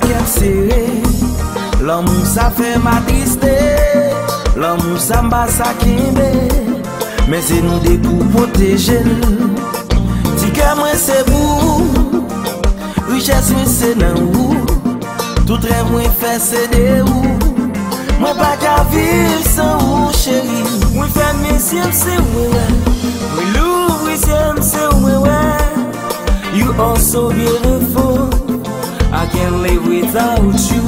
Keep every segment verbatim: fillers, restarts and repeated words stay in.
Kè m sere, lanmou sa fè m atriste. Lanmou sa m pa sa kenbe, men se nou de pou pwoteje l. Ti kè mwen se pou ou, richès mwen se nan ou. Tout rèv mwen fè se de ou. Mwen pa ka viv san ou, cheri. Mwen fèmen zye m se ou mwen wè. Mwen louvri zye m se ou mwen wè. You are so beautiful. I can't live without you.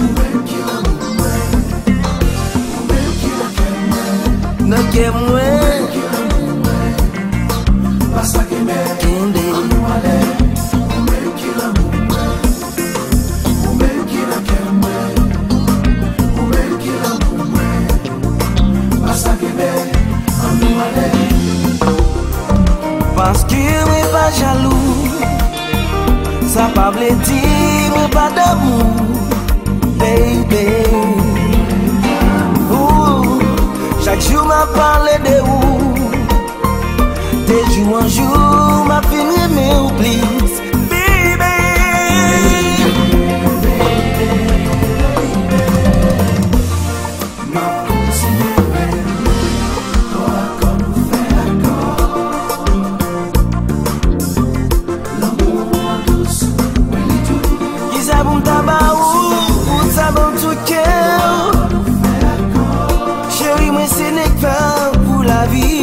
Nan kè mwen. Kenbe. Paske mwen pa jalou, sa pa vle di mwen pa damou, baby. Ooh, chak jou m ap pale de ou, de jou an jou m ap vin renmen ou plis, baby. Kisa pou m ta ba ou, pou w ta ban m tout kè w? Cheri mwen se nèg pa w pou lavi.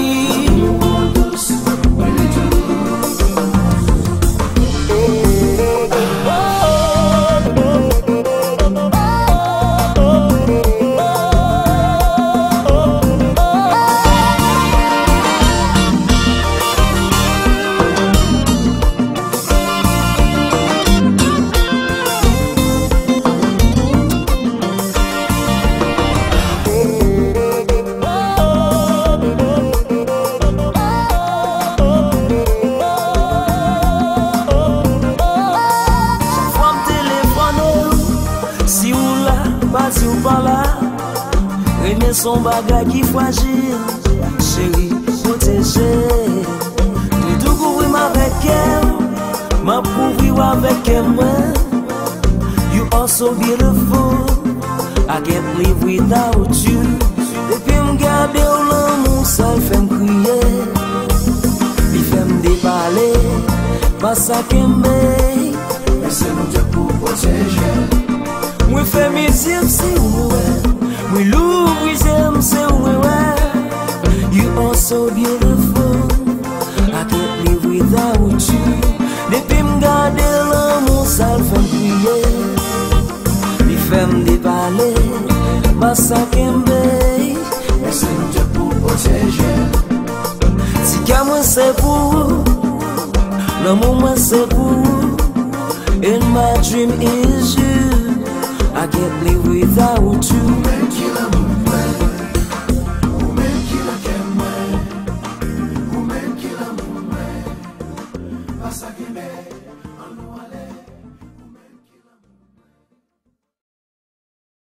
Chak fwa m telefone w, si w la, pa di w pa la. Renmen se yon bagay ki frajil, cheri, pwoteje. Toutou kouvri m avèk kè w, m ap kouvri w avèk kè mwen. You are so beautiful, I can't live without you. Depi m gade w, lanmou sa l fè m kriye. Li fè m depale, pa sa kenbe. Men se nou de pou pwoteje. Mwen fèmen zye m se ou mwen wè. Mwen louvri zye m se ou mwen wè. You are so beautiful, I can't live without you. Depi m gade lanmou sa l fè m kriye. Li fè m depale, pa sa kenbe. Men se nou de pou pwoteje. Ti kè mwen se pou ou, lanmou mwen se pou ou. And my dream is you, I can't live without you.